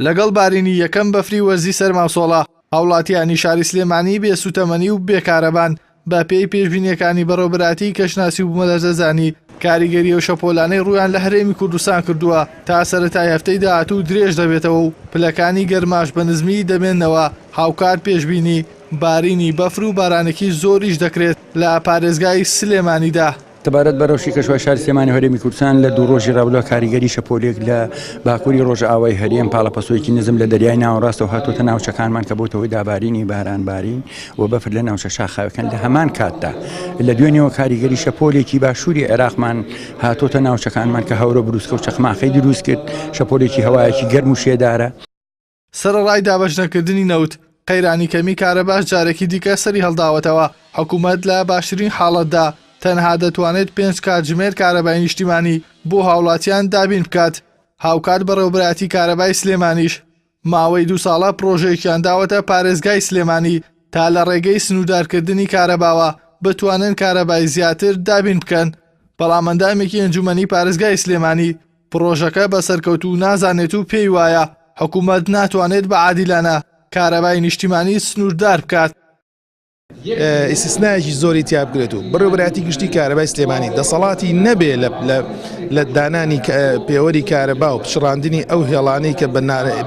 لەگەڵ بارینی یەکەم بەفری وەرزی سەرماوسۆڵە، هاوڵاتیانی شاری سلێمانی بێ سوتەمەنی و بێ کارەبان، بە پێی پێشبینیەکانی بەڕێوبەرایەتی کەشناسی و بومەلەرزەزانی، کاریگەری ئەو شەپۆلانەی ڕوویان لە هەرێمی کوردستان کردووە تا سەرەتای هەفتەی داهاتوو درێژ دەبێتەوە و پلەکانی گەرماش بە نزمی دەمێننەوە، هاوکات پێشبینی بارینی بەفر و بارانێکی زۆریش دەکرێت لە پارێزگای سلێمانیدا. سەبارەت بە رەوشی کەشوهەوای شاری سلێمانی و هەرێمی کوردستان لە دوو رۆژی رابردووە کاریگەری شەپۆلێک لە باکووری رۆژئاوای هەرێم پاڵەپەستۆیەکی نزم لە دەریای ناوەڕاستەوە هاتووەتە ناوچەکانمان کە بۆتە هۆی دابارینی بارانبارین و بەفر لە ناوچە شاخاویەکان لە هەمان کاتدا لە دوێنێوە کاریگەری شەپۆلێکی باشووری عێراقمان هاتووەتە ناوچەکانمان کە هەورە بروسکە و چەخماخەی دروست کرد شەپۆلێکی هەوایەکی گەرم و شێدارە. سەرەڕای دابەشنەکردنی نەوت، قەیرانی کەمی کارەباش جارێکی دیکە سەری هەڵداوەتەوە، حکومەت لە باشترین حاڵەتدا تەنها دەتوانێت پێنج کاتژمێر کارەبای نیشتیمانی بۆ هاوڵاتیان دابین بکات، هاوکات بەڕێوەبەرایەتی کارەبای سلێمانیش ماوەی دوو ساڵە پڕۆژەیەکیان داوەتە پارێزگای سلێمانی تا لە ڕێگەی سنووردارکردنی کارەباوە بتوانن کارەبای زیاتر دابین بکەن، بەڵام ئەندامێکی ئەنجومەنی پارێزگای سلێمانی پڕۆژەکە بە سەرکەوتوو نازانێت و پێی وایە حکومەت ناتوانێت بە عادیلانە کارەبای نیشتیمانی سنووردار بکات. ئیستسنایەکی زۆری تیا بکرێت و بەڕێوەبەرایەتی گشتی کارەبای سلێمانی دەسەڵاتی نەبێ لە دانانی پێوەری کارەبا و پچڕاندنی ئەو هێڵانەی کە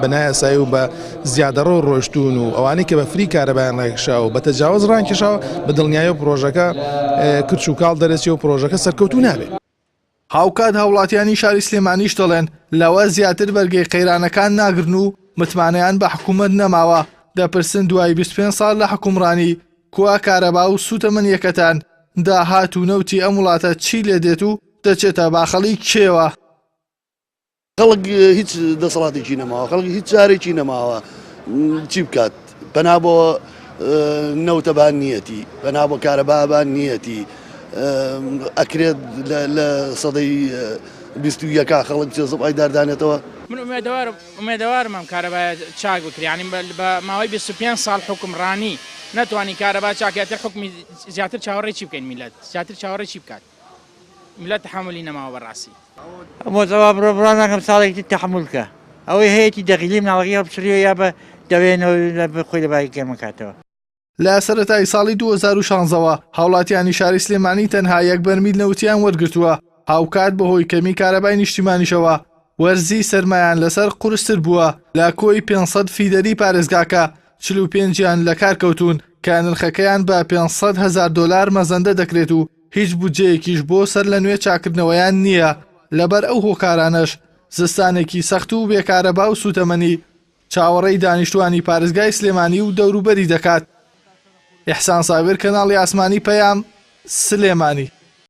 بە نایاسایی و بە زیادەڕۆ ڕۆشتوون و ئەوانەی کە بە فری کارەبایان ڕاکێشاوە و بە تەجاوز ڕانکێشاوە بە دڵنیایەوە پڕۆژەکە کرچ و کاڵ دەرەچێ و پڕۆژەکە سەرکەوتوو نابێت. هاوکات هاوڵاتیانی شاری سلێمانیش دەڵێن، لەوە زیاتر بەرگەی قەیرانەکان ناگرن و متمانەیان بە حکومەت نەماوە، دەپرسن دوای 25 ساڵ لە حکومڕانی کوا کارەبا و سوتەمەنیەکەتان، داهات و نەوتی ئەم وڵاتە چی لێدێت و دەچێتە باخەڵی کێوە؟ خەڵک هیچ دەسەڵاتێکی نەماوە خەڵک هیچ چارێکی نەماوە چی بکات پەنا بۆ نەوتەبان نیەتی پەنا بۆ کارەبابان نیەتی ئەکرێت لە سەدەی 21 خەڵک چێ زبای داردانێتەوە. من ئومێدەوارم ئومێدەوارم ئەم کارەبایە چاک بکرێ یانی بە ماوەی 25 ساڵ حوکمڕانی نەتوانی کارەبا چاک کەی تر حوکمی زیاتر چاوەڕێی چی بکەین میلەت زیاتر چاوەڕێی چی بکات میلەت تەحەمولی نەماوە بەڕاستی. ئەمە بڕۆ بڕا ناکەم ساڵێکی تر تەحەمول کە ئەوەی هەیەتی دەغیلی مناڵەکەی هەڵبچڕیەوە یا بە دەوێنەوە لە خۆی لە بای گەرمە کاتەوە. لە سەرەتای ساڵی 2016 ەوە هاوڵاتیانی شاری سلێمانی تەنها یەک بەرمیل نەوتیان وەرگرتووە، هاوکات بەهۆی کەمی کارەبای نیشتیمانیشەوە وەرزی سەرمایان لەسەر قورستر بووە، لە کۆی 500 فیدەری پارێزگاکە 45 یان لەکارکەوتوون کە نرخەکەیان بە 500 هەزار دۆلار مەزەندە دەکرێت و هیچ بودجەیەکیش بۆ سەرلەنوێ چاککردنەوەیان نییە، لەبەر ئەو هۆکارانەش زستانێکی سەخت و بێ کارەبا و سووتەمەنی چاوەڕێی دانیشتووانی پارێزگای سلێمانی و دەوروبەری دەکات. ئیحسان سابیر، کەناڵی ئاسمانی پەیام، سلێمانی.